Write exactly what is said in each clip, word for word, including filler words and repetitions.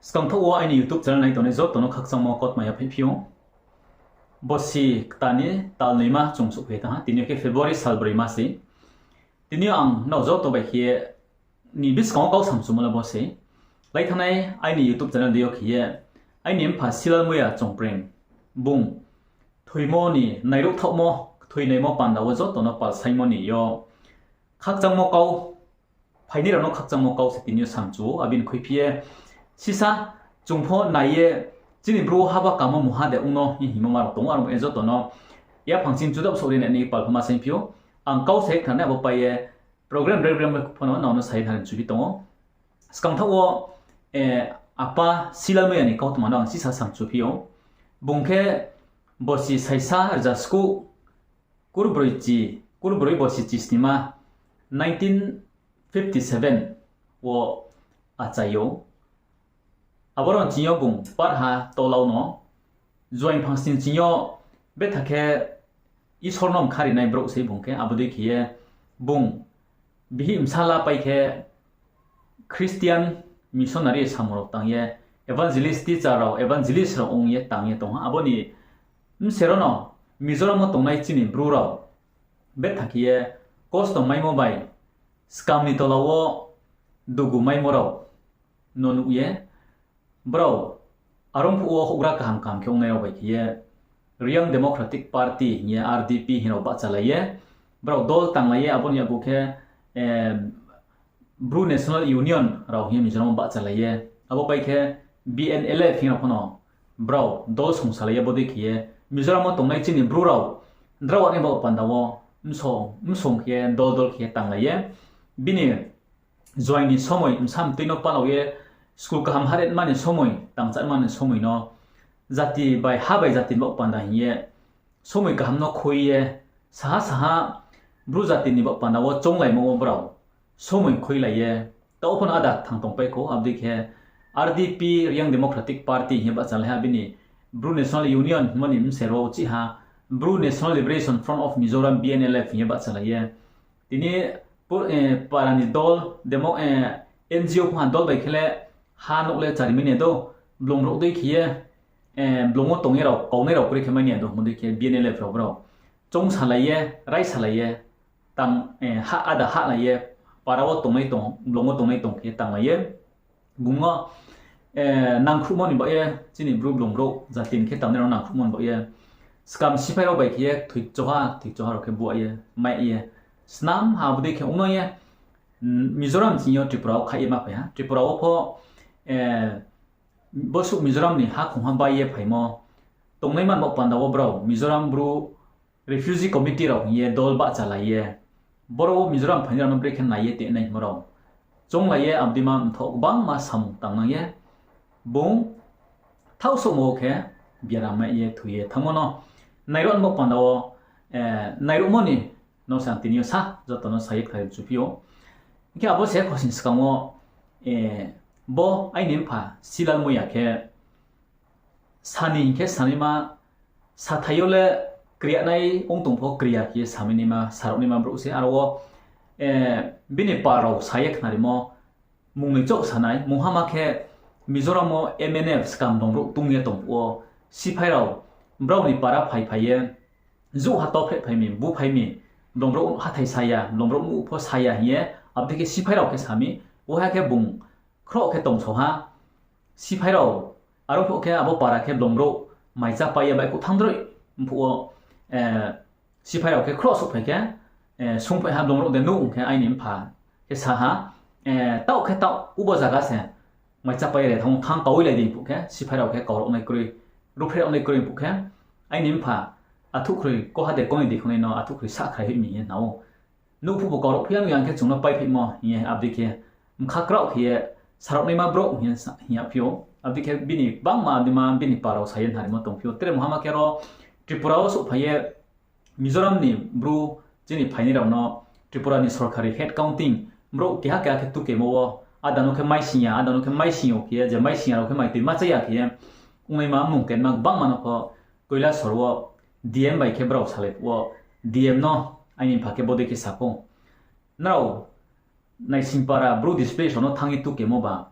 Skangthaoh wo aini YouTube channel nai tongnai joto no khakchangmo kautma yaphaih phi ou. Bosi kta ni tal noima chung souhphai thanng ha, tini yo khe February sal broima se. Tini yo ang nrao joto bai khe ye ni buskang wo kau samchumo le bo se. Lai thanngnai aini YouTube channel dei yo khe ye aini mpha Silal Moya Chongpreng bung thoimo ni nairuh thaohmo, thoinaimo panda wo joto no pal saingmo ni yo khakchangmo kau, phainai rao no khakchangmo kau se tini yo samchu ou, abo ni khuiphi ye sisa chung pho nai ye chini Bru wo haba kamo mungha de ong no hing hingmo ma rao tong ou, aro ye joto no yaphang chini judap souh ri nai ni pal pho ma saingphi ou. Ang kau se khnanai abo pai ye program bre bre pho no nrao no sa ye thari chuphi tong ou. Skangthaoh wo apa Silal Moya ni kautma no ang sisa samchuphi ou. Bung khe bosi saisa rza skuh kurbroi chi, kurbroi bosi chisnima nineteen fifty seven wo achai ou. Aboro ni ching yo bung parha tolau no, juaing phang sning ching yo betha khe Isor no mkha rinai brouh sei bung khe, abo dei khe ye bung bihih bsa la pai khe Christian missionary samung rao tang ye, evangelist teacher rao, evangelist rao ong ye tang ye tong ha. Abo ni bsero no Mizoram wo tongnai chini Bru rao betha khe ye kosto maimo bai, skam ni tola wo dugu maimo rao no nuh ye, brao arong phuh wo houhgra kaham kaham khe ongnai rao bai khe ye Reang Democratic Party hing ye R D P hing rao bahchalai ye, brao dol tanglai ye, abo ni yagu khe Bru National Union rao hing ye Mizoram wo bahchalai ye, abo pai khe B N L F hing rao pho no brao dol songsalai ye, bo dei khe ye Mizoram wo tongnai chini Bru rao drao ani baoh panda wo msong khe ye dol dol khe ye tanglai ye, bini juaing ni somoi bsa mtui no palao ye, school kaham haretma ni somoi, tangchatma ni somoi no jati bai ha bai jati ni baoh panda hing ye somoi kaham no khui ye, saha saha Bru jati ni baoh panda wo chounglaimo wo brao somoi khuilai ye, taoh pho no ada thang tongpai khou, abo dei khe R D P, Reang Democratic Party hing ye bahchalai ha, bini Bru National Union hingmo ni bsero chih ha Bru National Liberation Front of Mizoram, B N L F hing ye bahchalai ye. Tini para ni dol, N G O pho ha dol bai khe le ha nouh le chari mai ni do, blung brouh dei khe ye, blung wo tong ye rao kaunai rao kroi khe mai ni do, hingmo dei khe B N L F rao brao choungsalai ye, raisalai ye, tang, ada hahlai ye, para wo tongnai tong, blung wo tongnai tong khe tanglai ye, bung no nangkhruhmo ni baoh ye, chini Bru blung brouh jati ni khe tangnai rao nangkhruhmo ni baoh ye, skam siphai rao bai khe ye thoichoha thoichoha rao khe buah ye, mai ye, snam ha abo dei khe ong no ye, Mizoram ching yo Tripura wo khaih ye ma phai ha. Tripura wo pho bosuh Mizoram ni hakhongha bai ye phaimo tongnaima ni baoh panda wo brao Mizoram Bru Refugee Committee rao hing ye dol bahchalai ye, boro wo Mizoram phainai rao no brekhe nai ye tenai hingmo rao chounglai ye, abo dei ma mthoh gbangma samung tangnang ye, bung thaohsouhmo wo khe biaram mai ye thoi ye thanngmo no nairuh ni baoh panda wo, nairuhmo ni no se ang tini yo sa, joto no sa ye khnari chuphi ou. Hing khe abo se khosning skang wo, bo aini mpha Silal Moya khe sani hing khe sanaima, sathai yo le krianai ong tong pho kria khe ye samainaima, sarao naima brouh se. Aro wo bini pal rao sa ye khnarimo mungnoi chouh sanai, mungha ma khe Mizoram wo M N F skam blung brouh tong ye tong phuh wo siphai rao brao ni para phai phai ye, jouh ha to phreh phai mi, bu phai mi, blung brouh hathái sa ya, blung brouh nuh pho sa ya hing ye, abo dei khe siphai rao khe sa mi, uaiha khe bung khroh khe tongso ha, siphai rao, aro phuh khe abo para khe blung brouh mai chá pai ye baihkhouh thanng droi, phuh wo, siphai rao khe khroh souhphai khe, sungphai ha blung brouh de nuh ong khe aini mpha khe sa ha, taoh khe taoh ubo zaga se mai chá pai ye re thanng, thanng kaui lai di phuh khe, siphai rao khe kau rao nai kroi, ruhphreh rao nai kroi phuh khe, aini mpha athuhkhroi koha de koni di khonai no athuhkhroi sahkhrai hoih mi hing ye hna ou. Nuh phuh bo kau rao phi ya, nuh ya khe chung no paiphaihmo hing ye abo dei khe mkha kraoh khe ye sarao naima brouh hing ye sa, hing ya phi ou. Abo dei khe bini gbangma dima bini pal rao sa ye hnarimo tongphi ou. Tre mungha ma khe ro Tripura wo souhphai ye Mizoram ni Bru chini phainai rao no Tripura ni sorkari head counting brouh keha keha khe tukemo wo, ada no khe maising ya, ada no khe maising yo khe ye, je maising ya rao khe mai tui ma chá ya khe ye, ongnaima mung kenma gbangma no pho Kailasor wo D M bai khe brao salai phuh wo, D M no aini mpha khe bodei khe sa khou. Nrao Naisingpara Bru displaced rao no thanng ye tukemo ba,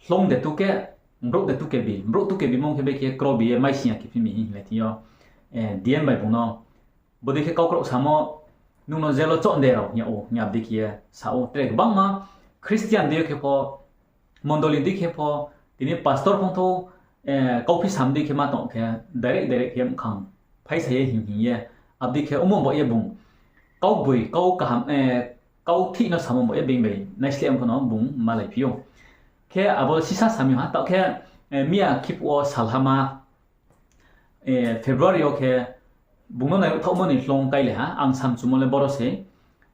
hloung de tu khe, Brouh de tukebi, brouh tukebimo khe bekhe krobi ye maising ya khe phi mi hing hinglai thing yo, D M bai bung no bodei khe kau kraoh samo, nung no jail wo choh de rao hing yag ou hing ye abdei khe ye sa ou. Tre gbangma Christian dei yo khe pho, mondoli dei khe pho, tini pastor phongthou, kauphi sam dei khe ma tong khe, direct direct khe mkhang phaisa ye hing hing ye, abdei khe omo baoh ye bung kaugboing, kau kaham, kau thih no samo baoh ye being bai naisleh ong pho no bung malai phi ou. Khe abo sisa sami ha, taoh khe miya khiphuh wo salhama, February yo khe bung no nairuhthaohmo ni hloung kailai ha, ang samchumo le boro se.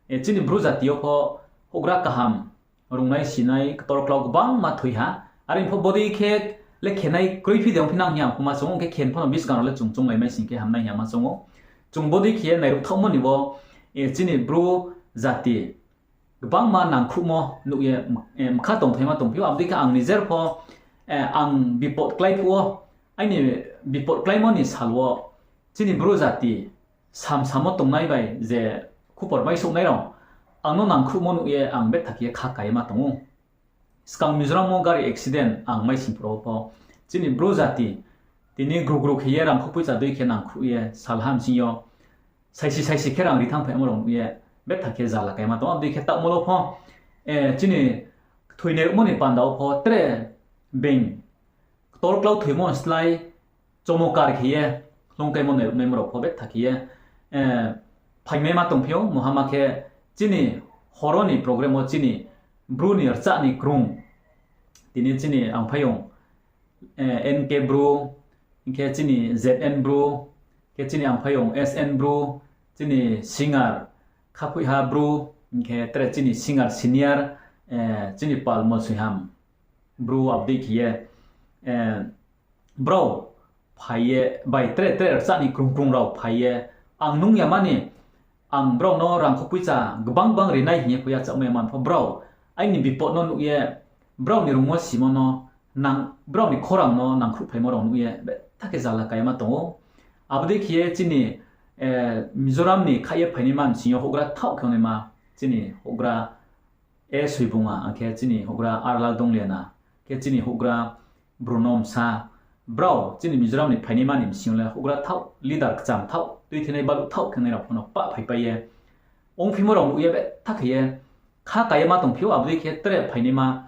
Chini Bru jati yo pho houhgra kaham, rungnai sinai, ktor klau gbangma thoi ha. Are pho bodei khe le khenai kroi phi de ong phi nang hing ye ang pho ma choung ou, khe khen pho no buskang rao le chung chounglai mai sing khe hamnai hing ye ma choung ou. Chung bodei khe ye nairuhthaohmo ni bo, chini Bru jati gbangma nangkhruhmo nuh ye, mkha tongthaima tongphi ou, abdei khe ang nijer pho, ang bipot klái phuh wo, aini bipot kláimo ni sal wo, chini Bru jati samsamo tongnai bai je khupor maisouhnai rao, ang no nangkhruhmo nuh ye ang betha khe ye kha ka ye ma tong ou. Skang Mizoram wo gari accident ang maising phuh rao pho, chini Bru jati tini gru gru khe ye rangkhou poicha dei khe nangkhruh ye salha bsing yo saisi saisi khe rang ri thanngphaimo rao nuh ye betha khe zala ka ye ma tong ou. Abdei khe taohmo lo pho, chini thoinai ruhmo ni panda wo pho tre being ktor klau thoimo slái chomokar khe ye, hloung kaimo nai ruhnaimo rao pho betha khe ye phaingnaima tongphi ou. Muhama khe chini horo ni program wo chini Bru ni rchah ni krung, tini chini angphaiyong N K Bru, hing khe chini Z N Bru, khe chini angphaiyong S N Bru, chini singer Khaphoihha Bru, hing khe tre chini singer senior, chini pal Molsoiham Bru abdei khe ye, brao phai ye, bai tre tre rchah ni krung krung rao phai ye, ang nung yama ni, ang brao no rangkhou poicha gbang gbang rinai hing ye pho yachaohmai ya man pho brao aini bipot no nuh ye, brao ni rungmo simo no, brao ni khorang no nangkhruhphaimo rao nuh ye betha khe zala ka ye ma tong ou. Abo dei khe ye chini Mizoram ni khaih ye phainaima bsing yo houhgra thaoh khe ongnaima, chini houhgra A Soibunga, akhe chini houhgra R Laldongliana, khe chini houhgra Bruno Msa, brao chini Mizoram ni phainaima ni bsing yo le houhgra thaoh, leader kcham thaoh, tuithinai baluh thaoh khe nai rao pho no pah phaipai ye, ongphimo rao nuh ye betha khe ye, kha ka ye ma tongphi ou. Abo dei khe tre phainaima,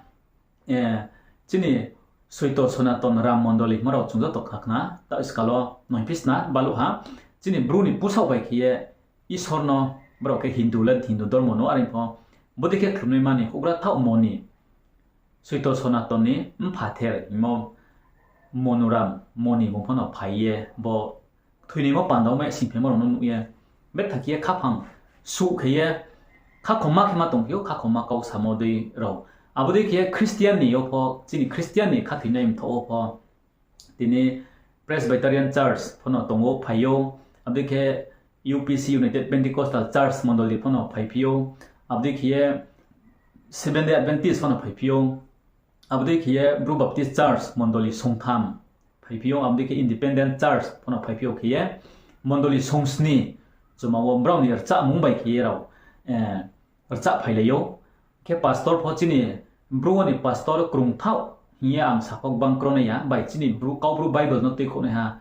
chini Soito Sonaton Ram Mondoli hingmo rao chung joto khna khna, taoh skal wo noiphi sna baluh ha, chini Bru ni pusaoh bai khe ye Isor no, brao khe Hindu le Hindu dormo no, are pho bodei khe khlumnaima ni houhgra thaoh Moni, Soito Sonaton ni mpha ther hingmo Monuram Moni bung pho no phai ye bo thoinaimo panda wo mai singphaimo rao no nuh ye, betha khe ye khaphang suh khe ye, khakhomma khe ma tongphi ou, khakhomma kau samo dei rao. Abo dei khe ye Christian ni yo pho, chini Christian ni khathoinai mthoh wo pho, tini Presbyterian Church pho no tong ou, phai ou, abo dei khe U P C, United Pentecostal Church Mondoli pho no phaiphi ou, abo dei khe ye Seventh Day Adventist pho no phaiphi ou, abo dei khe ye Bru Baptist Church Mondoli songtham phaiphi ou, abo dei khe Independent Church pho no phaiphi ou khe ye Mondoli songsni, chuma wo brao ni rchahmung bai khe ye rao rchah phailai ou. Khe pastor pho chini Bru wo ni pastor krung thaoh hing ye ang sa pho gbang kronai ya, bai chini Bru, Kaubru Bible no tuikhouhnaiha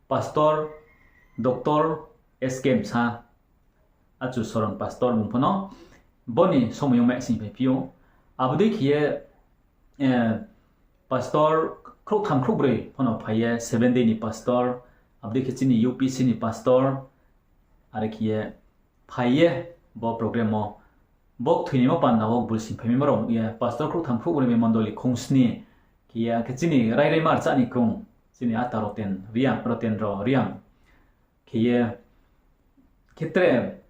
Pastor Doctor S K Msa, Achu Soron pastor bung pho no bo ni somoi yo mai singphaiphi ou. Abo dei khe ye pastor khrouhtham khrouhbroi pho no phai ye, Seventh Day ni pastor, abo dei khe chini U P C ni pastor, are khe ye phai ye bo program wo, bo thoinaimo panda wo bul singphaimaimo rao nuh ye, pastor khrouhtham khrouhbroi bai mondoli khongsni khe ye, akhe chini rairaima rchah ni krung, chini ata Roten Reang, Roten Reang khe ye, khe tre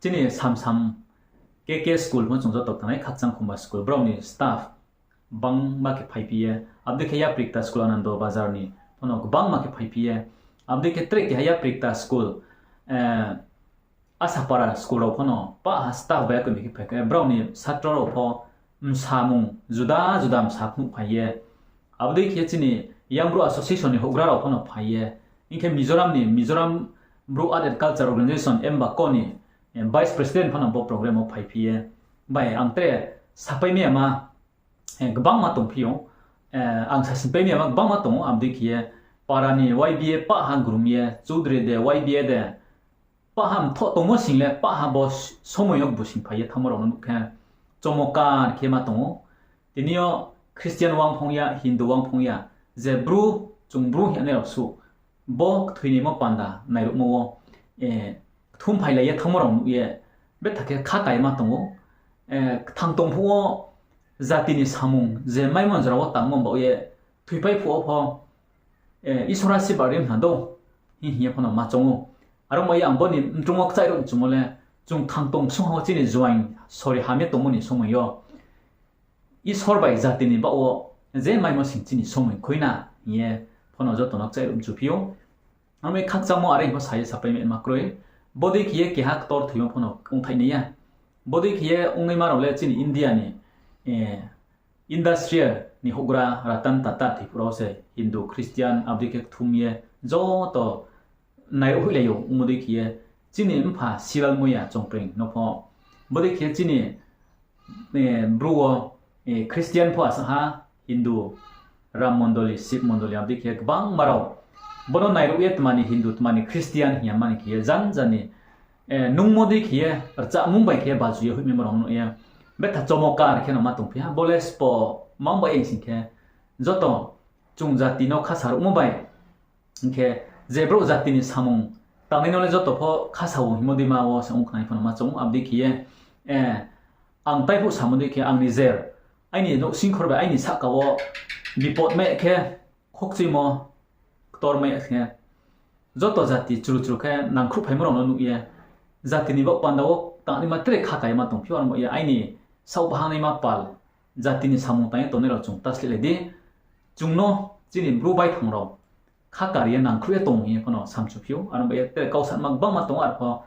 chini Samsam K K school pho chung joto tangnai, Khakchangkhumba school, brao ni staff bangma khe phaiphi ye, abo dei khe Yaprikta school Anando Bazar ni pho no gbangma khe phaiphi ye, abo dei khe tre keha Yaprikta school, Asapara school rao pho no pah ha staff bai akoi khe phaikhe, brao ni satro rao pho msamung juda juda msa phnuh phai ye, abo dei khe chini Young Bru Association ni houhgra rao pho no phai ye, hing khe Mizoram ni Mizoram Bru Art and Culture Organisation, MBACO ni vice president pho no bo program wo phaiphi ye, bai ang tre sapai mai ya ma, gbangma tongphi ou, ang sasingpai mi yama gbangma tong ou, abo dei khe ye para ni Y B A pah ha grum ye, Chaudhary de, Y B A de, pah ha mthoh tongmo sing le, pah ha bo somoi yo busing phai ye thanngmo rao no nuh khe, chomokar khe ma tong ou. Tini yo Christian wangphong ya, Hindu wangphong ya, je Bru, chung Bru hing ye nai rao suh, bo kthoi ni mo panda nairuhmo wo, kthum phailai ye thanngmo rao nuh ye, betha khe kha kai ma tong ou. Kthang tong phuh wo jati ni samung je maimo jora wo tangmo baoh ye, thoipai phuh wo pho, Isor asirbad ri hna dou, hing hing ye pho no ma choung ou. Aro bai ye ang bo ni mtrung wo kchaih ruh mchumo le, chung kthang tong bsung ha wo chini juaing sori ham ye tongmo ni somoi yo Isor bai jati ni baoh wo je maimo sing chini somoi khui na hing ye pho no joto no kchaih ruh mchuphi ou. Aro bai khakchangmo are hing pho sa ye sapai ma kroi. Bodei khe ye keha ktor thoimo pho no ongthai nai ya. Bodei khe ye ongnaima rao le chini India ni industrial ni houhgra Ratan Tata thoi phuh rao se Hindu, Christian, abo dei khe kthum ye joto nairuh hoihlai ou, ongmo dei khe ye chini mpha Silal Moya Chongpreng no pho. Bodei khe chini Bru wo Christian pho asa ha, Hindu, Ram Mondoli, Shiv Mondoli, abo dei khe gbangma rao. Bo no nairuh ye tma ni Hindu, tma ni Christian hing ya mani khe ye janja ni nungmo dei khe ye rchahmung bai khe ye baju ye hoihmaimo rao no nuh ye, betha chomokar khe no ma tongphi ha. Bo le sbo mang bai ye sing khe, joto chung jati no khasa ruhmo bai hing khe, je brouh jati ni samung tangnai no le joto pho khasa ou hingmo deima wo se ong khnai pho no ma choung ou. Abo dei khe ye ang tai phuh samo dei khe, ang ni jer, aini nouhsingkhor bai aini sahka wo bipot mai khe, khokchuimo ktor mai khe, joto jati chru chru khe nangkhruhphaimo rao no nuh ye, jati ni baoh panda wo tangnaima tre kha kaima tongphi ou, aro bai ye aini saoh bahangnaima pal, jati ni samung tang ye tongnai rao chung ta slehlai di. Chung no chini Bru baithang rao kha kar ye nangkhruh ye tong hing ye pho no samchuphi ou. Aro bai ye tre kau sanma gbangma tong ou, arpho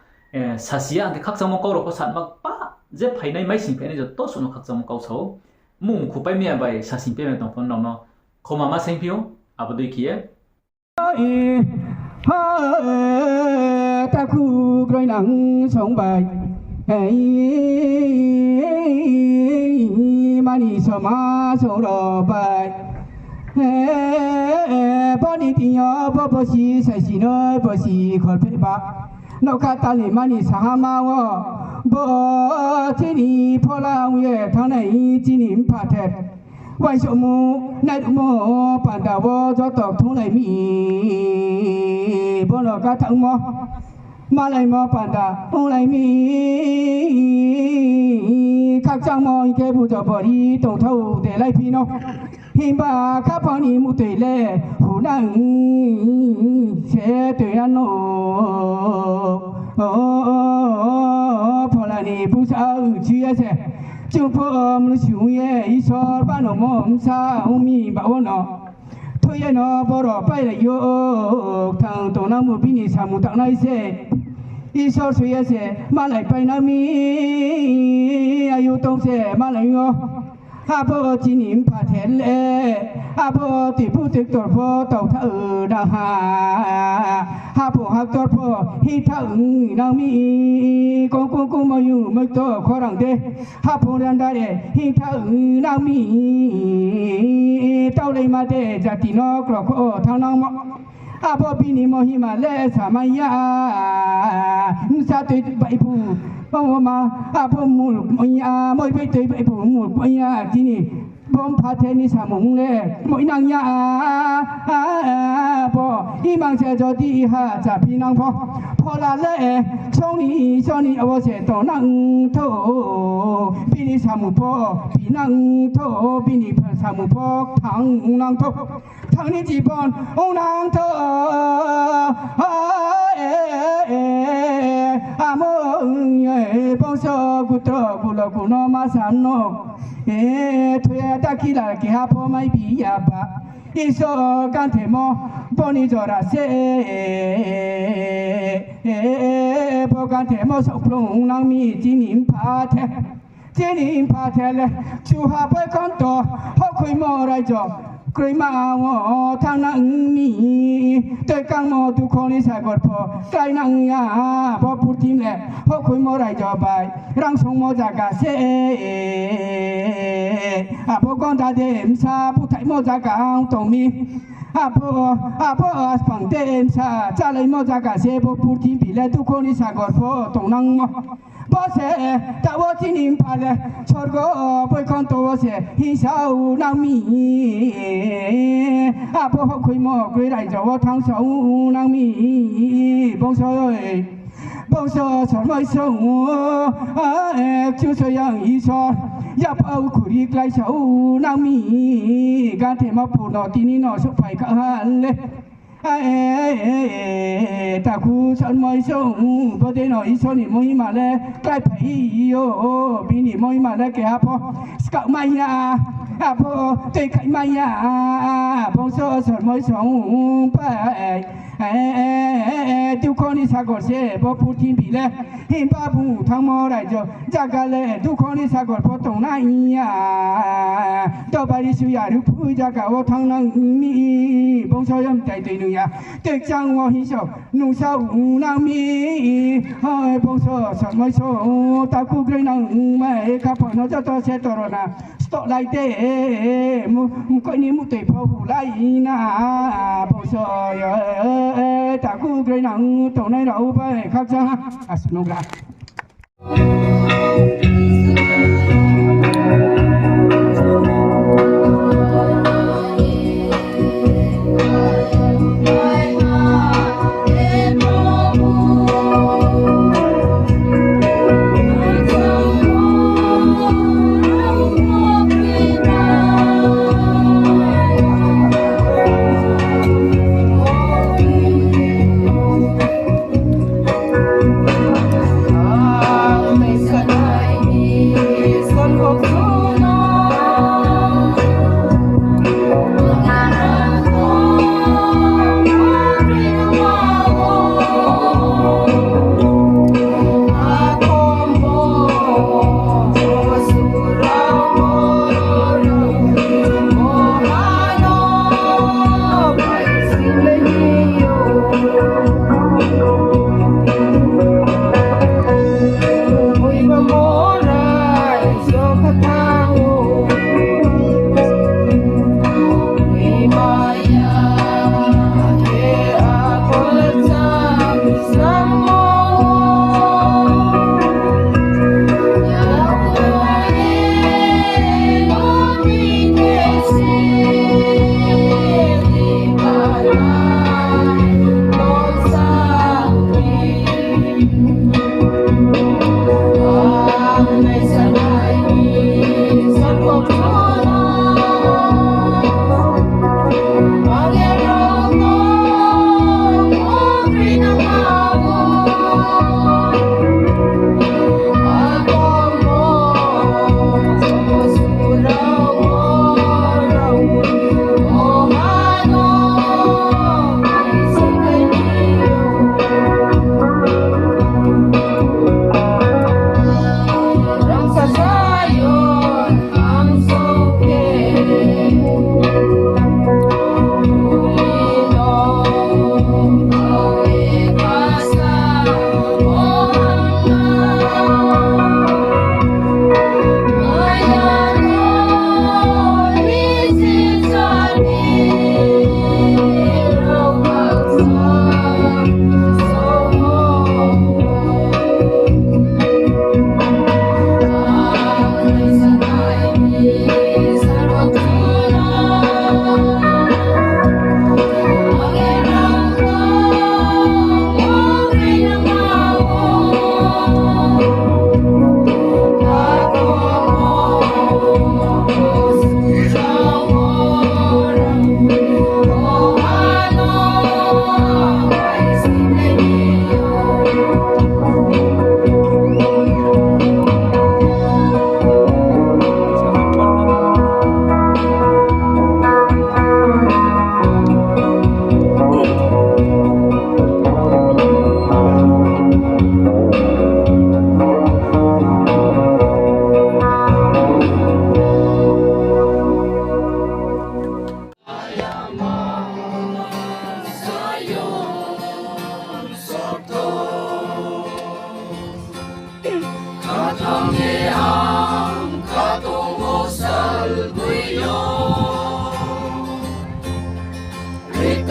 sasi ya hing khe khakchangmo kau rao pho sanma pa, je phainai maising phainai joto suh no khakchangmo kau sa ou. Mung mkhu pai mi ya bai sasing pai mi ya tong pho nrao no khoma ma saingphi ou, abo dei khe ye Takhu groinang song bai, mani soma song rao bai, bo ni thing yo bo bosi saisi no bosi kholphehba, nougkha tal ni mani sahama wo, bo chini phola ong ye thanngnai chini mpha the. Uaingsouhmo, nairuhmo panda wo joto kthunglai mi, bo no kathaohmo, malaimo panda onglai mi, khakchangmo hing khe bujo bori tongthao de laiphi no. Himba khaphang ni muhtoi le hunang se toi ya no. Phola ni bsa chi ya se. Chung pho mnusu ong ye Isor banomo bsa ong mi ba wo no. Thoi ye no boro pailai yo, kthang tongnangmo bini samung tangnai se. Isor soi ye se malai painang mi, ayu tong se malai yo. Abo chini mpha the le, abo tuibu tuiktor pho taotha nang ha. Haphung haktor pho hingtha nang mi, kongkung kungmo yung moikto khorang de. Haphung randa re hingtha nang mi, taolaima de jati no krokho thanngnangmo. Abo bini mohima le samai ya, bsa toi bai phu, ma, abo muluk moi ya, moi bai toi bai phu muluk moi ya, chini bo mpha the ni samung le moi nang ya, bo imang se jodi ha chaphi nang pho, phola le song ni song ni abo se tongnang thou, bini samung pho phi nang thou, bini samung pho thang nang thou. Thang ni jibon ong nang thou, amo bongso gutro gulo guno ma sam no, thoi ya dakhila keha pho maibi ya ba. Isor kanthemo bo ni jora se, bo kanthemo saohkplung nang mi chini mpha the. Chini mpha the le, chuha bai kanto, hokhoimo raijo, Kroima wo thanng nang mi, tui kangmo dukho ni sagor pho klái nang ya, bo purthimbi le houhkhoimo raijo bai, rang songmo zaga se, abo gonda de bsa búthaihmo zaga ang tong mi, abo, abo aspang de bsa chálaimo zaga se, bo purthimbi le dukho ni sagor pho tongnangmo. Bo se, taoh wo chini mpha le, sorgo boikhonto wo se hingsa nang mi. Abo houhkhoimo kroi raijo wo thanngsa nang mi. Bongso, bongso sormai song, Kchusoyang Isor, yapha khuri kláisa nang mi. Ganthema purno tini no souhphai kha ha le. Takhu sormai song, bodei no Isor ni mohima le kláiphai yo, bini mohima le keha pho skaoh mai ya, abo tui khai mai ya, bongso sormai song pai. Dukho ni sagor se bo purthimbi le, himba bung thanngmo raijo zaga le dukho ni sagor pho tongnai ya. Dobari suya ruphu zaga wo thanng nang mi, bongso yom tai tui nung ya. Tui kchang wo hingsa nungsa nang mi, bongso sormai song, takhu kroi nang mai, khaphang no joto se torona stoh lai de, mkoih ni muhtoi pho hulai na, bongso yo, takhu kroi nang tongnai rao bai khakchang ha, asuh nugra.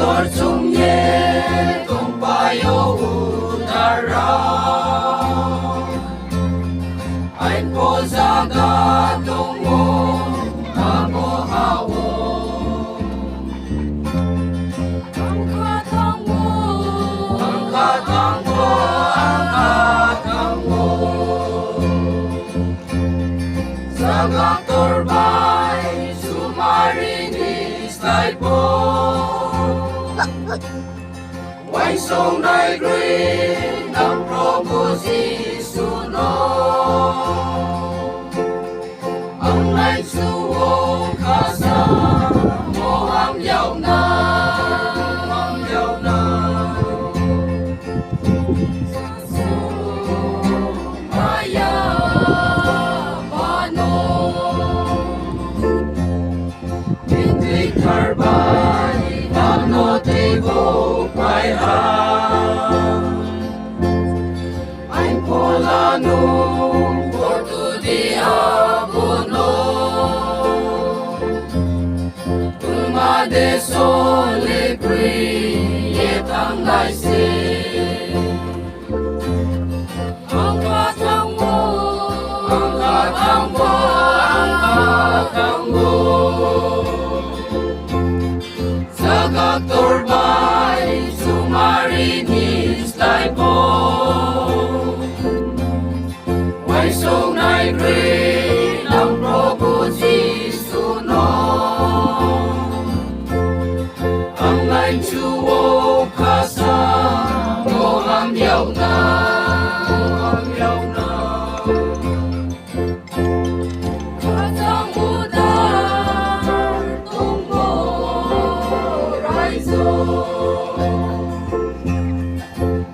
Tor chung ye tongpai yo udara. Ain pho zaga tong ou, abo ha wo. Ang kha thanng ou, ang kha thanng ou, ang kha thanng ou. Zaga ktor bai sumari ni slái pho. Uaingsouhnai kroi ang Probhu Jisu no. Ang nai chu wo khasa mo ham yag na, ham yag na. Maya mano. Bini thar bai ano teibo pai ha. Ain pho la nung portu di abo no. Tma de sole kroi ye thannglai se. Ang kha thanng ou, ang kha thanng ou, ang kha thanng ou. Zaga ktor bai sumari ni slái pho. Uaingsouhnai kroi ang Probhu Jisu no. Ang nai chu wo khasa mo ham yag na, mo ham yag na. Khathang udar tongmo raijo.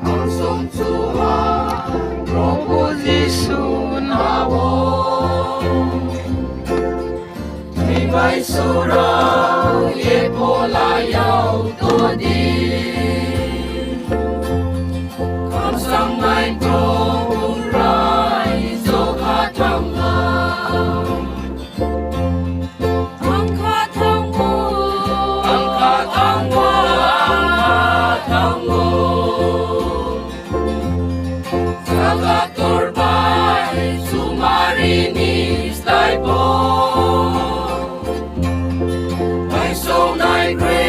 Ang songchu ha Probhu Jisu na wo. Ni bai surao ye phola yag to di. Khamsangnai Probhu raijo khathang ha. Ang khathang ou, ang khathang ou, ang khathang ou. Zaga ktor bai sumari ni slái pho. Uaingsouhnai kroi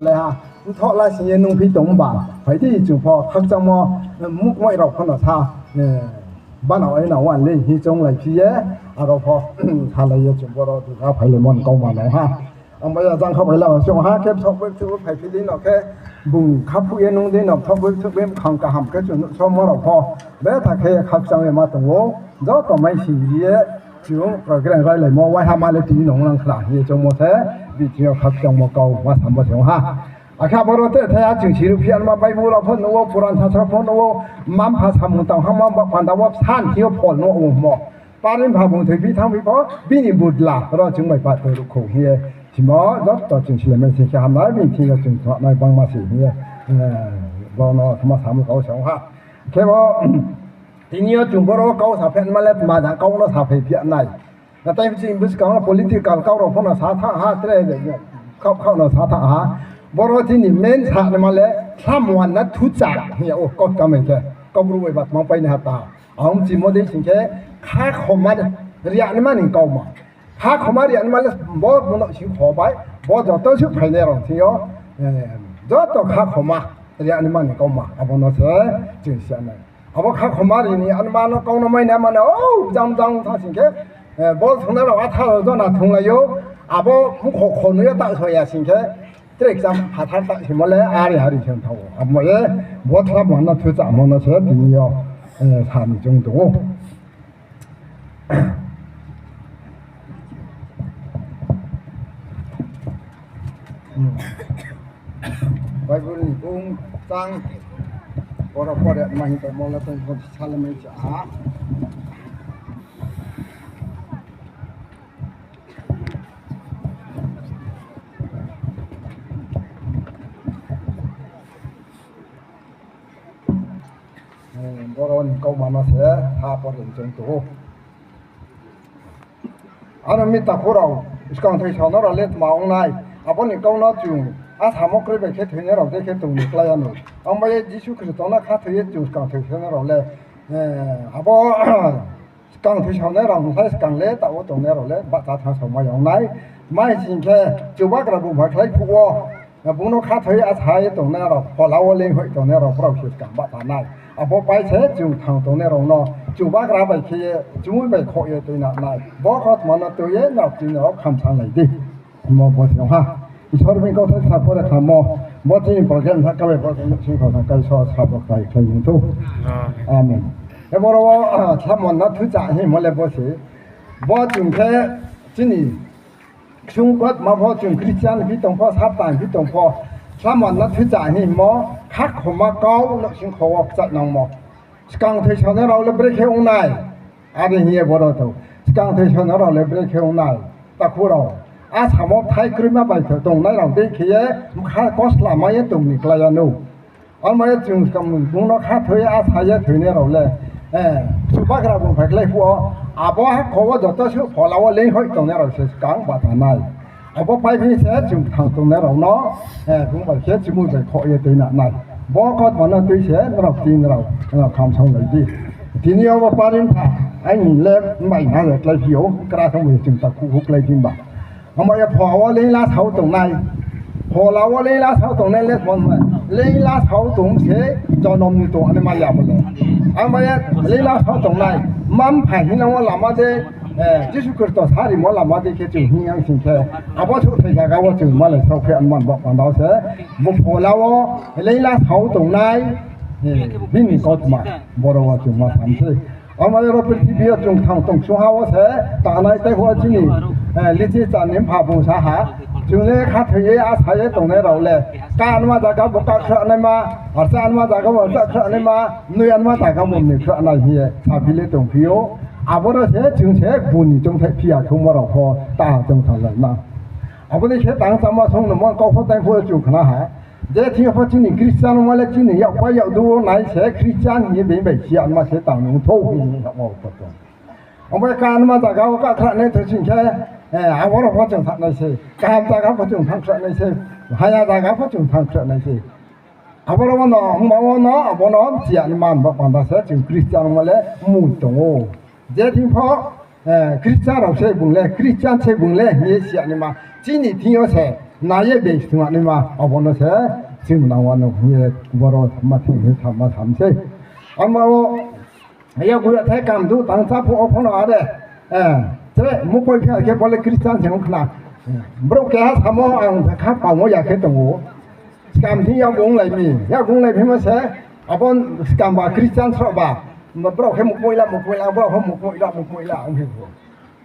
Laiha, mthoh la sing ye nung phi tong ba, phai di chung pho khakchangmo, mukmoi rao pho no sa, bana oi na wan le hing chounglai phi ye, aro pho, salai ye chung boro duha phailaimo ni kauma no ha. Ang bai ya jang kha bai la se ong ha, khe bthouh bai bthouh bai phai phi dei no khe, bung khaphuh ye nung dei no bthouh bai bthouh bai mkhang kaham khe chung nuhsaomo rao pho, betha khe ye khakchang ye ma tong ou, joto mai sing ye, chung program railaimo waiha ma le tini nung nang khna hing ye choungmo se, bithing yo khakchangmo kau ma samo se ong ha. Akhe aboro tre thai ha chung siruh phi anma Bible rao pho nuh ou, Puran Sastra pho nuh ou, mma-mpha samung tang hama ba panda wo santhi yo phol nuh ongmo. Pari mpha bung thoi phi thanng phi pho, bini budla ro chung bai pa tong ruhkhou hing ye. Simo joto chung silaimai sing khe hamnai, bini thing yo chung thanai bangma se hing ye. Bo no kma samo kau se ong ha. Khe bo, tini yo chung boro kau saphai ma le tma jang kau no saphai phi nai. Natai chini buskang wo political kau rao pho no sa thanng ha, tre khaoh khaoh no sa thanng ha. Boro chini main sa naima le, thamwan na thucha hing ya ou, kau kamai khe, Kaubru bai ba tma pai nai ha ta. Ang chimo dei sing khe, khakhoma de, Rianaima ni kauma. Khakhoma rianaima le bo bung no sing kho bai, bo joto suh phainai rao thing yo, joto khakhoma rianaima ni kauma, abo no se chung si ya nai. Abo khakhoma ri ni anaima no kau no mai nai mano, o, jang jang tha sing khe, bo thungnai rao atha rao jona thunglai ou, abo mkho khonoi yo taoh so ya sing khe, tre kcham phathar taoh simo le are hari se thanng ou. Abo ye bo thla mona thuchamo no se tini yo sa ni chung tong ou. Bible ni bung tang, boro pore ma hing tongmo le tong, salemai cha ha. Boro ni kauma no se ha pore chung tong ou. Ano mi takhu rao, skang thoi saonai rao le tma ong nai? Abo ni kau no chung, a samo kroi bai khe thoinai rao dei khe tong ni klái ya nou. Ang bai ye Jisu Khristo no khathoi ye chung skang thoi saonai rao le, abo skang thoi saonai rao hing khe skang le taoh wo tongnai rao le bahcha thanng saomai ya ong nai. Tma hing sing khe, Chubagra bung pha khlai phuh wo, bung no khathoi ye asa ye tongnai rao, phola wo leinghoih tongnai rao brao se skang bahcha nai. Abo pai se chung thang tongnai rao no Chubagra bai khe ye, chumui bai khoh ye tuinang nai. Bo kautma no tui ye nrao chini rao khamsanglai di. Mo bo se ha. Isor ni kautma sa pore khamo. Bo chini program tha kabe bo chini nouhsing kho tha kai so sa bo khlai khlai ong thou. Amen. Eboro wo, ah, samo no thucha hingmo le bo se. Bo chung khe chini ksung kautma pho chung Christian phi tong pho, Sapta phi tong pho, samo no thucha hingmo, khakhoma kau nouhsing kho wo kchaih nangmo. Skang thoi saonai rao le brekhe ong nai. Are hing ye boro tong. Skang thoi saonai rao le brekhe ong nai. Takhu rao. A samo thai kroima bai tho tongnai rao dei khe ye, bkha kosla mai ye tong ni klái ya nou. Abo ma ye chung skang bung no khathoi ye asa ye thoinai rao le, Chubagra bung pha khlai phuh wo, abo ha kho wo joto suh phola wo leinghoih tongnai rao se skang bahcha nai. Abo pai phi se chung thang tongnai rao no, bung bai khe chumui bai khoh ye tuinang nai. Bo kautma no tui se nrao chini rao, khamsanglai di. Tini yo bo pari mpha, aini le mbai na le kláiphi ou, kra thanng bai chung takhu hu kláiphi ba. Abo ye phola wo leingla sao tongnai. Phola wo leingla sao tongnai le, leingla sao tong se jonom ni tong anaima ya bo le. Abo ye leingla sao tongnai. Mma mpha hingnang wo lama de, Jisu Khristo sarimo lama dei khe chung hing yang sing khe, abo souhthai zaga wo chung malai sao khe anaima ni baoh panda wo se, bo phola wo leingla sao tongnai, bini kautma, boro wo chung ma sam sei. Abo ye ro purthimbi yo chung thang tong ksungha wo se, tangnai tei pho chini, literature ni mpha bung sa ha, chung le khathoi ye asa ye tongnai rao le, kanaima zaga bo kakhra naima, archanaima zaga bo archanaima, noi anaima zaga bo noi khra nai hing ye saphi le tongphi ou. Aboro se chung se bung ni choungthai phi ya khemo rao pho ta choungthanglai na. Abo dei khe tang chámo song no mon kau pho tei pho chung khna ha. Je thing yo pho chini Christian ongmo le chini yakpai yakdu wo nai se Christian hing ye being bai si ya ma se tang nung thou hing ye hamo pho tong. Abo ye kanaima zaga wo kakhra nai tho sing khe, aboro pho chung thanng nai se. Kaham zaga pho chung thanng khra nai se. Haya zaga pho chung thanng khra nai se. Aboro wo no, ongba wo no, abo no si ya naima ni baoh panda se chung Christian ongmo le mui tong ou. Je thing pho, Christian rao se bung le, Christian se bung le hing ye si ya naima. Chini thing yo se, nai ye being sthung ya naima, abo no se, chini nang wa no hing ye, boro ma thing hing ye tham ma tham sei. Abo wo, yakgu yathai kamdu tang chá phuh wo pho no are, tre mukoi phi ya khe bo le Christian se ong khna. Brouh keha samo ang kha pamo ya khe tong ou. Skam thing yakgu onglai mi, yakgu onglai phimo se, abo skam ba Christian sroh ba, brao khe mukoi la, mukoi la, brao khe mukoi la, mukoi la ong khe pho.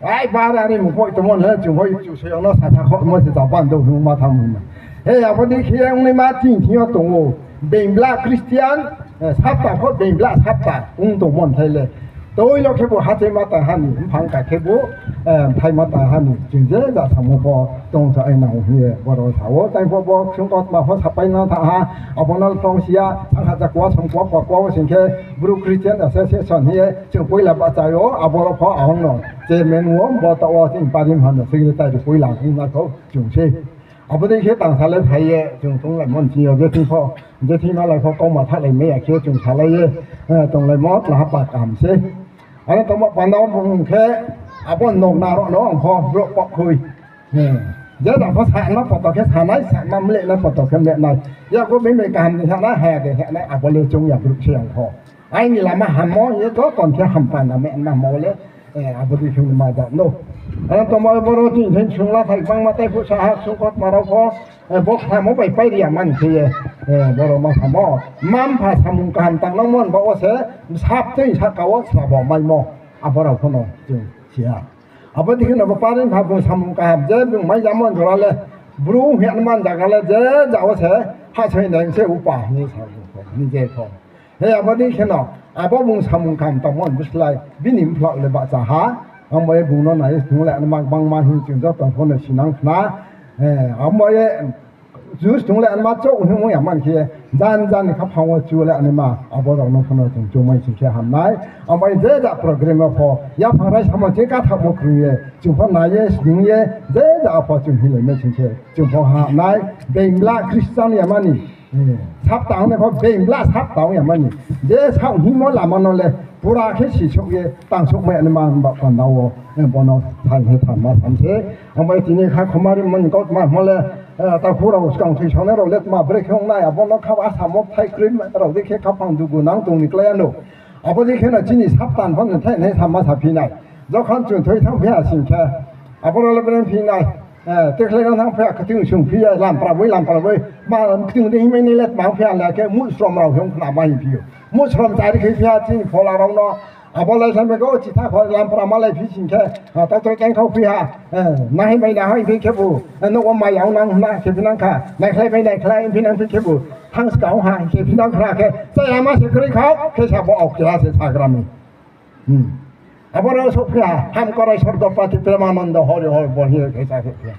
Ai, bara ni mukoi tongmo le chung hoi chu se yong no sasa khomo se Japan do hing ma tham hing ma. He, abo dei khe ong naima chini thing yo tong ou. Being bla Christian, sapta pho being bla sapta ong tongmo thai le. Toi lo khebu hachaima tang ha ni, mphang ka khebu, mthaima tang ha ni, chung je ja samo pho tong sa ai nang hing ye boro sa ou. Tai pho bo ksung kautma pho sapai na tha ha, abo no tong si ya, thanng ha ja kua, som kua, pa kua wo sing khe, Bru Christian Association hing ye, chung poila bahcha ou, aboro pho ang no chairman wo, bo taoh wo chini pari mha no secretary poila ong na kho chung sei. Abo dei khe tang salai phai ye, chung tonglaimo ni ching yo, je thing pho, je thing nalai pho, kauma thalai mai ya khe chung salai ye, tonglaimo tlaha pa kaham sei. Aro tongmo panda wo bung khe, Abo nogna rao no ang pho brouh pah khui. Je jang pho sanma poto khe sanai, sanma mlehnai poto khe mlehnai. Yaku bini kaham ni sanai, haya de sanai, abo le choung ya brouh se ang pho. Aini lama hammo ye joto ni khe hampa na mema mo le, abo dei khe ma ja no. Aro tongmo boro chini thai sungla thai bangma tai phuh sa ha sungkot ma rao pho, bo khnamo bai pai ri ya mani khe ye, boro ma samo. Mma-mpha samung kaham tang nangmo ni baoh wo se, sap tui sahka wo srabo maimo, abo rao pho no chung si ha. Abo dei khe no bo pare mpha bung samung kaham je bung mai jamo jora le, bru hing ye man zaga le je ja wo se, hahsoing nai se upa hing ye sa bung pho, nije pho. He abo dei khe no, abo bung samung kaham tangmo ni bslái, bini mphla le bahcha ha, abo ye bung no nai ye sung le anma bangma hing chung joto pho no sinang khna, abo ye, ju sung le anma chouh hing ya man khe, jan jan ni khaphang wo chu le anma, abo rao no pho no chung chumai sing khe ham nai, abo ye je ja program wo pho, yaphang rai samo ching kathaohmo krung ye, chung pho nai ye, sung ye, je ja pho chung hinglai mai sing khe, chung pho ham nai, being bla Christian ya mani, sapta ong nai pho being bla sapta ong ya mani. Je saoh hingmo lama no le pura khe sisouh ye tangsouh mai anma ba panda wo, bo no thai he thanma tham se. Ang bai tini kha khomari mani kautma hmo le, takhu rao skang thoisaonai rao le tma brekhe ong nai, abo no kha asamo thai kroi rao dei khe khaphang dugu nang tong ni klái ya no. Abo dei khe no chini sapta pho no thai nai samma saphi nai. Jokhon chung thoi thanngphi ha sing khe, abo rao le brekhe phi nai, tekhlai no thanngphi ha, kting sungphi ya, lampra boi, lampra boi, ma kting dei hingmai nai le tma phi ha le khe, muhsrom rao hing khna ma hingphi ou. Muhsrom chari khe phi ha chini phola rao no, abo lai sa mai khe, o chitha pho lampra malai phi sing khe, tato kengkhau phi ha, nahai mai nahai phi khebu, nouh wo mai ya ong nang hna khe phi nang kha, naikhlai mai naikhlai phi nang phi khebu, thanng skang ha hing khe phi nang khna khe, chaya ma se kroi khao khe sa bo ao keha se sagra mi. Abo rao souhphi ha, Hamkorai Sorgopati Premanando Hori Hori bo hing ye khe sa souhphi ha.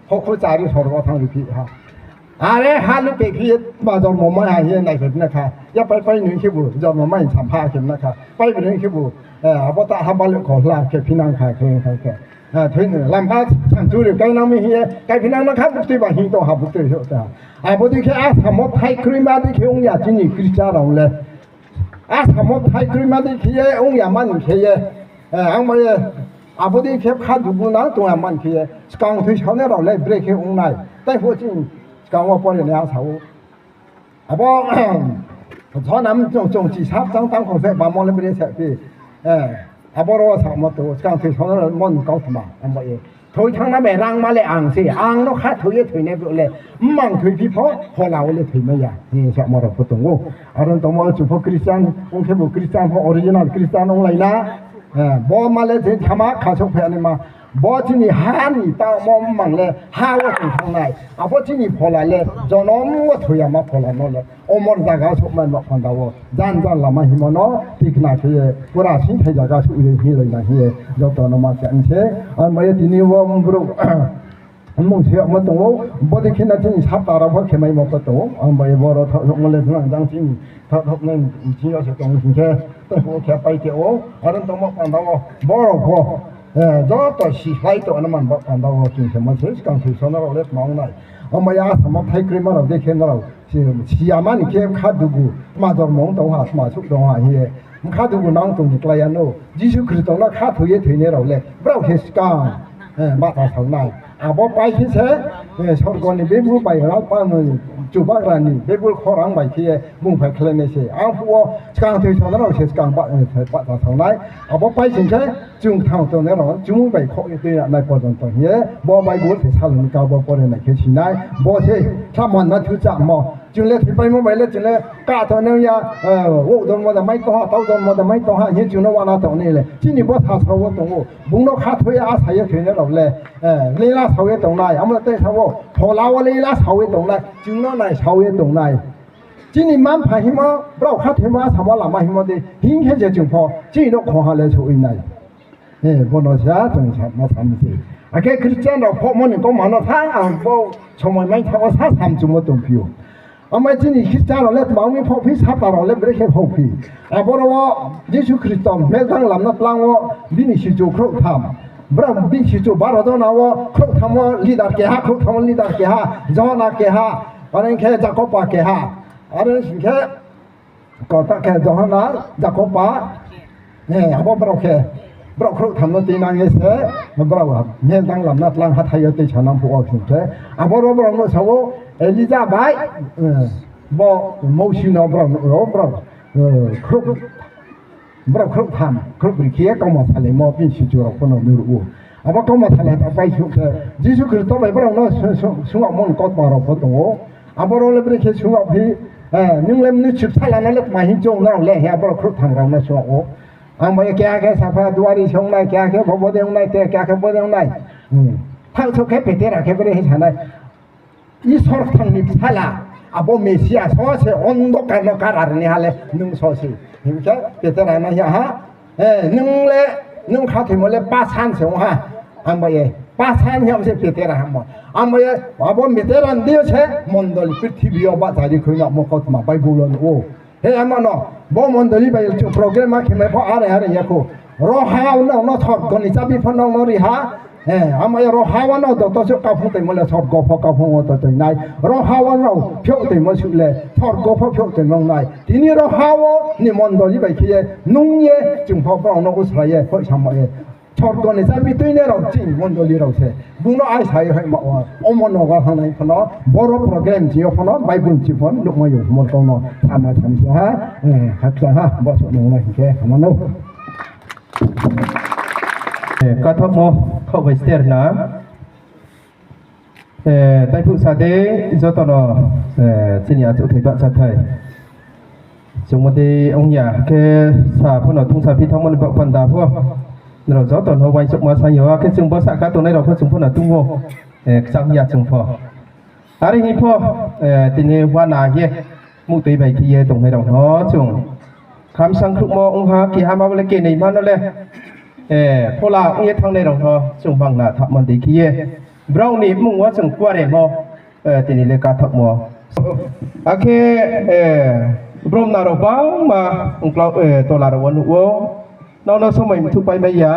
Hokhu chari sorgo thanng ri phi ha. Are ha lupe phi ye tma jormo mai ha hing ye naiphai phi na kha. Yapai pai noi khebu jormo mai sampha khe na kha. Pai broi khebu, abo ta ha baluh kho hla khe phi nang kha khe kha khe. Thoi no lampha samchuri kainang mi hing ye kaiphi nang na kha, buktui ba hing tong ha buktui souh ta. Abo dei khe asamo thai kroima dei khe ong ya chini Christian rao le. Asamo thai kroima dei khe ye ong ya mani khe ye, ang bai ye, abo dei khe kha dugu nang tong ya mani khe ye, skang thoisaonai rao le brekhe ong nai. Tai pho chini skang wo pore nai asa ou. Abo, jhonam chung chung chi sap tang tang khong se bamo le bre se phi. Abo rao samo to, skang thoisaonai rao mon kautma, ang bai ye. Thoi thanngna bai rangma le ang se, ang no khathoi ye thoinai brouh le, mmang thoiphi pho, phola wo le thoimai ya, hing ye samo rao pho tong ou. Aro tongmo chung pho Christian, ong khebu Christian pho original Christian onglai na. Bo ma le thoi thama kha souhphai naima. Bo chini ha ni taohmo mmang le ha wo tong thanngnai. Abo chini phola le jonom wo thoi yama phola no le omor zaga souhmai ma panda wo jan jan lama hingmo no tikna khe ye pura singthai zaga souh ye hinglai na hing ye joto no ma khe ang se. Ang bai ye tini wo brouh mmung se yagmo tong ou, bodei khe na chini sapta rao pho khemaimo pho tong ou. Ang bai ye boro thaohmo le jang chini thaohnai chini yo se tong hing khe, tei pho khe pai khe ou, aro tongmo panda wo boro pho, joto sislái tong na man ba panda wo chung se ma se skang thoisaonai rao le tma ong nai. Ang bai ye asamo thai kroima rao dei khe nrao si ya mani khe kha dugu, tma jormo ong tong ha, tma souh tong ha hing ye, kha dugu nang tong ni klái ya no. Jisu Khristo no khathoi ye thoinai rao le brao khe skang bahcha sao nai. Abo pai khe se, sorgo ni bebul bai rao pa no, Chubagra ni bebul khorang bai khe ye bung phaikhlai nai se. Arphuh wo skang thoisaonai rao se skang bahcha sao nai. Abo pai sing khe chung kthang tongnai rao chung bai khoh ye tui nai porjonto hing ye bo Bible se saloni kau bo pore nai khe si nai. Bo se khlamanma thuchamo. Chung le thoipaimo bai le chung le katoh nang ya, wouh jormo de mai tong ha, tau jormo de mai tong ha hing ye chung no uana tong nai le. Chini bo sasro wo tong ou. Bung no khathoi ye asa ye thoinai rao le, leila sao ye tongnai. Amo tei sa wo, phola wo leila sao ye tongnai. Chung no nai sao ye tongnai. Chini mma-mpha hingmo, brao khathoimo asamo lama hingmo dei hing khe je chung pho chini nouhkhong ha le souh nai. Bo no se a chung sama sam se. Akhe Christian rao phohmo ni kauma no sa ang bo somoi mai tha wo sa samchumo tongphi ou. Amo chini Christian rao le tma ong mi phohphi, sapta rao le brekhe phohphi. Aboro wo Jisu Khristo melthang lam no tlang wo bini sichu khrouhtham. Brao bini sichu baro jona wo khrouhtham wo leader keha, khrouhtham wo leader keha, Johona keha, are khe Jakoba keha. Are sing khe, kota khe Johona, Jakoba, abo brao khe Brao khrouhtham no tuinang ye se, brao mel tang lamna tlang hathái yo tuisanang phuh wo sing khe, aboro brao no sa ou, Elija bai, eh, bo Mousi no brao no, brao, eh, khrouh, brao khrouhtham, khrouhbroi khe ye kauma salaimo bini sichu rao pho no nuhruh ou. Abo kauma salai ta pai suh khe, Jisu Khristo bai brao no sung-, sung-, sungmo ni kautma rao pho tong ou. Aboro le brekhe sung yag phi, eh, nung le mnusu bsala no le tma hing choung nrao le, hing ye aboro khrouhtham rao no sung yag ou. Ang bai ye keha khe sapha duari se ong nai, keha khe bo bo de ong nai, te keha khe bo de ong nai. Hmm. Thaoh souh khe Petera khe brekhe sa nai. Isor kthang ni bsala, abo Mesia so se ondokar no kara ri naiha le nung so se. Hing khe Petera no hing ha, eh, nung le, nung khathoimo le pasan se ong ha. Ang bai ye, pasan hing ye se Petera hamo. Ang bai ye, abo Petera ni deing yo se mondoli purthimbi yo bahchari khui namo kautma Bible wo nuh ou. He ama no, bo mondoli bai chung program ma khe mai pho are are ya khou. Roha wo no, no sorgo ni chabi pho no no ri ha. He, ama ye roha wo no joto suh kaphung toimo le sorgo pho kaphung wo to toi nai. Roha wo no phiouh toimo suh le sorgo pho phiouh toimo nai. Tini roha wo ni mondoli bai khe ye nung ye chung pho brao no usra ye, phoihsamo ye. Sorgo ni chabi tuinai rao chini mondoli rao se. Bung no aisa ye hoihma wo. Omo nogo thanng nai pho no, boro program ching yo pho no, Bible ching pho no, nuhmai yo, morkong no, sama samsa ha, eh, khaksa ha, bo suh nung no hing khe, ama no. Eh, kathaohmo, khaoh bai ster na. Eh, taiphuh sa de, joto no, eh, chini achouhthai bahchathai. Chungmo de ong ya, khe sa pho no tungsa phi thanngmo ni baoh panda pho. Nrao joto no uaingsouhma saing yo, akhe chung bo sahka tongnai rao pho chung pho no tungmo, eh, kchang ya chung pho. Are hing pho, eh, tini uana ye, muhtoi bai khe ye tongnai rao no chung. Khamsang khruhmo ong ha, keha ma bo le kenaima no le, eh, phola ong ye thanngnai rao no chung bangna thahmo dei khe ye. Brao ni mmung wo chung kuaremo, eh, tini le kathaohmo. Akhe, eh, bromna rao bangma ongklau, eh, tola rao wo nuh ou. Nrao no somoi mthuhpai mai ya.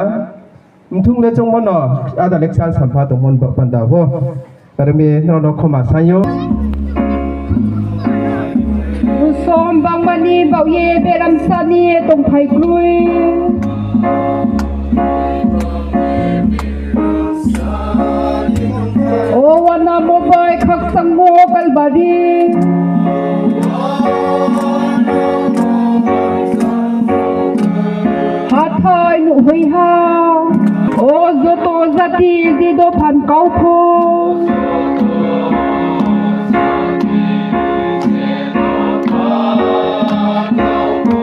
Mthung le choungmo no, ada lecture sampha tongmo ni baoh panda wo. Are mi nrao no khoma saing ou. Usom bangma ni baoh ye beramsa ni tongphai kroi. O uanamo bai khakchangmo Kalbari hathái nuhhoih ha. O joto jati je dopha ni kau pho,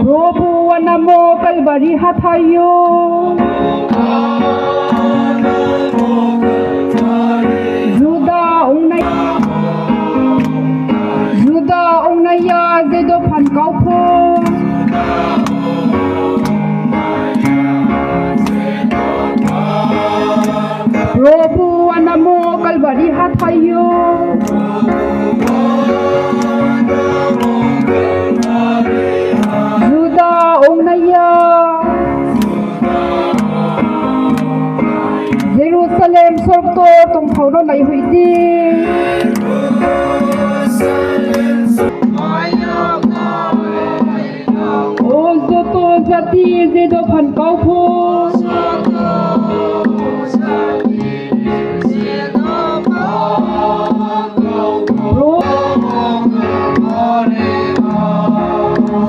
Probhu uanamo Kalbari hathái yo Juda ongnai, Juda ongnai ya je dopha ni kau pho, Probhu uanamo Kalbari hathái yo Juda ongnai ya Jerusalem sorktor tongthao no naihoih di. O joto jati je dopha ni kau pho,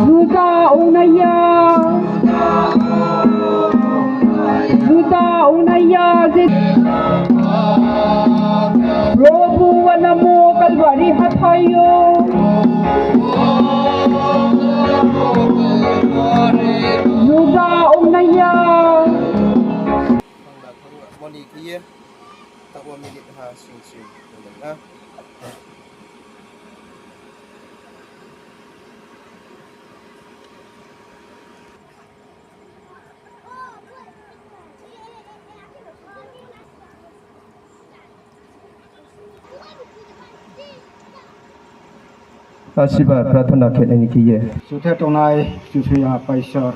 Juda ongnai ya, Juda ongnai ya je Probhu uanamo Kalbari hathái yo Juda ongnai ya. Moni khe ye, taoh wo minute ha sing sing tongmai na. Asiba prarthana khe nai ni khe ye. Chuthe tongnai Kchusoyang Apaisor.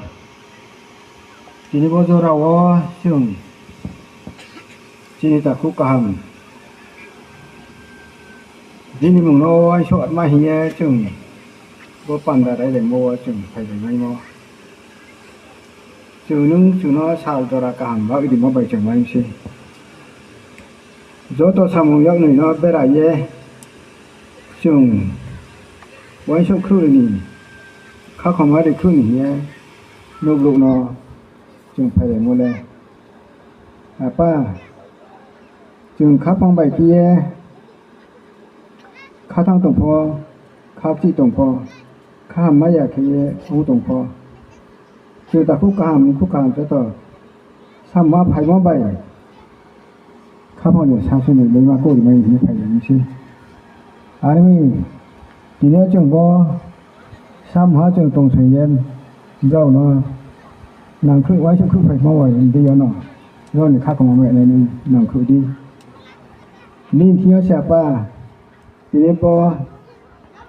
Tini bo jora wo chung chini takhu kaham, bini mmung no uaingsouhma hing ye chung bo panda railaimo wo chung phailainaimo. Chung nung chung no sal jora kaham bag rimo bai chung mai se. Joto samung yagnoi no bera ye chung uaingsouh khruh ni, khakhoma ri khruh ni hing ye nouhbrouh no chung phailaimo le. Apa, chung khaphang bai khe ye khathang tong pho, khakchih tong pho, khaham mai ya khe ye ong tong pho, chung takhu kaham, khu kaham joto samung phaimo bai khaphang ni sasung ni loima kourimai hing ye phailai mi se. Are mi, tini yo chung bo samung ha chung tong sing ye brao no nangkhruh uaingsouh khruh phaimo bai deing yo no, brao ni khakhoma mai nai ni nangkhruh di. Nini thing yo se apa, tini bo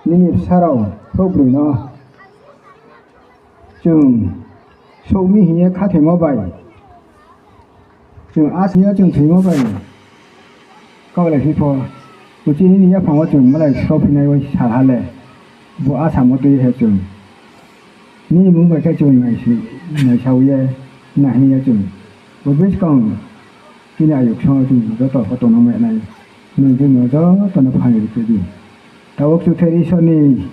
nini bsa rao khrouhbroi no chung souh mi hing ye khathoimo bai, chung asing yo chung thoimo bai kaulaiphi pho, uchih nini yaphang wo chung malai sraophi nai bai sal ha le, bo asamo tui ye chung nini mmung bai khe chung naisa ye, nai hing ye chung bo buskang chini ayuk song wo chung joto pho tongna mai nai. Nung je no joto no phaing ri khe di. Taoh wo Kchukther Isor ni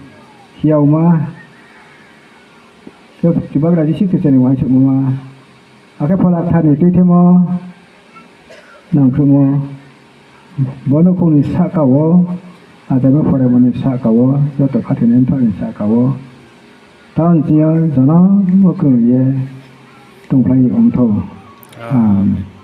hiyaoma, Chubagra Jisu Khristo ni uaingsouhmungma, akhe Phola Kthar ni tuithemo nangkhruhmo, bo nouhkhong ni sahka wo, achaimo phoraimo ni sahka wo, joto khathoinai mthaoh ni sahka wo, taoh ni ching yo jonom wo krung ye tongphlai ni ongthou. Amen.